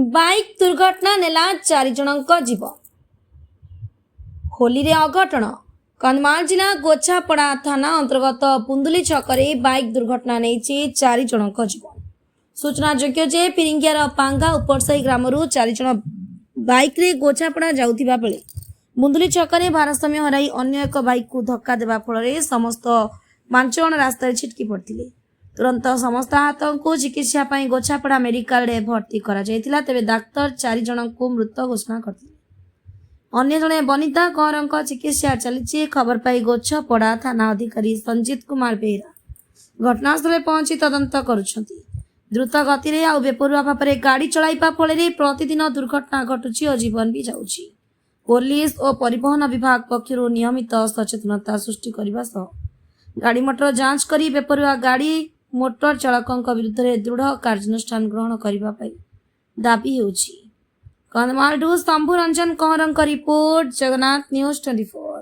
Bike ଦୁର୍ଘଟଣା ନେଲା 4 ଜଣଙ୍କ ଜୀବନ। ହୋଲିରେ ଅଘଟଣ। କନ୍ଧମାଳ ଜିଲ୍ଲା ଗୋଛାପଡ଼ା ଥାନା ଅନ୍ତର୍ଗତ ପୁନ୍ଦୁଲି ଛକରେ ବାଇକ୍ ଦୁର୍ଘଟଣା ନେଇଛି 4 ଜଣଙ୍କ ଜୀବନ। ସୂଚନାଯୋଗ୍ୟ ଯେ ଫିରିଙ୍ଗିଆର ପାଙ୍ଗା ଉପରସାହି ଗ୍ରାମରୁ 4 ଜଣ ବାଇକ୍ରେ ଗୋଛାପଡ଼ା ଯାଉଥିବା ବେଳେ ବୁନ୍ଦୁଲି ଛକରେ ଭାରସାମ୍ୟ ହରାଇ ଅନ୍ୟ ଏକ ବାଇକ୍କୁ ଧକ୍କା ଦେବା ଫଳରେ ସମସ୍ତ 5 ଜଣ ରାସ୍ତାରେ ଛିଟକି ପଡ଼ିଥିଲେ। ତୁରନ୍ତ ସମସ୍ତ ଆହତଙ୍କୁ ଚିକିତ୍ସା ପାଇଁ ଗୋଛାପଡ଼ା ମେଡିକାଲରେ ଭର୍ତ୍ତି କରାଯାଇଥିଲା। ତେବେ ଡାକ୍ତର 4 ଜଣଙ୍କୁ ମୃତ ଘୋଷଣା କରିଥିଲେ। ଅନ୍ୟ ଜଣେ ବନିତା କହଁରଙ୍କ ଚିକିତ୍ସା ଚାଲିଛି। ଖବର ପାଇ ଗୋଛପଡ଼ା ଥାନା ଅଧିକାରୀ ସଞ୍ଜିତ କୁମାର ବେହେରା ଘଟଣାସ୍ଥଳରେ ପହଞ୍ଚି ତଦନ୍ତ କରୁଛନ୍ତି। ଦ୍ରୁତ ଗତିରେ ଆଉ ବେପରୁଆ ଭାବରେ ଗାଡ଼ି ଚଳାଇବା ଫଳରେ ପ୍ରତିଦିନ ଦୁର୍ଘଟଣା ଘଟୁଛି ଓ ଜୀବନ ବି ଯାଉଛି। ପୋଲିସ ଓ ପରିବହନ ବିଭାଗ ପକ୍ଷରୁ ନିୟମିତ ସଚେତନତା ସୃଷ୍ଟି କରିବା ସହ ଗାଡ଼ି ମଟର ଯାଞ୍ଚ କରି ବେପରୁଆ ଗାଡ଼ି ମୋଟର ଚାଳକଙ୍କ ବିରୁଦ୍ଧରେ ଦୃଢ଼ କାର୍ଯ୍ୟାନୁଷ୍ଠାନ ଗ୍ରହଣ କରିବା ପାଇଁ ଦାବି ହେଉଛି। କନ୍ଧମାଳରୁ ଶମ୍ଭୁ ରଞ୍ଜନ କହଁରଙ୍କ ରିପୋର୍ଟ, ଜଗନ୍ନାଥ ନ୍ୟୁଜ୍ 24।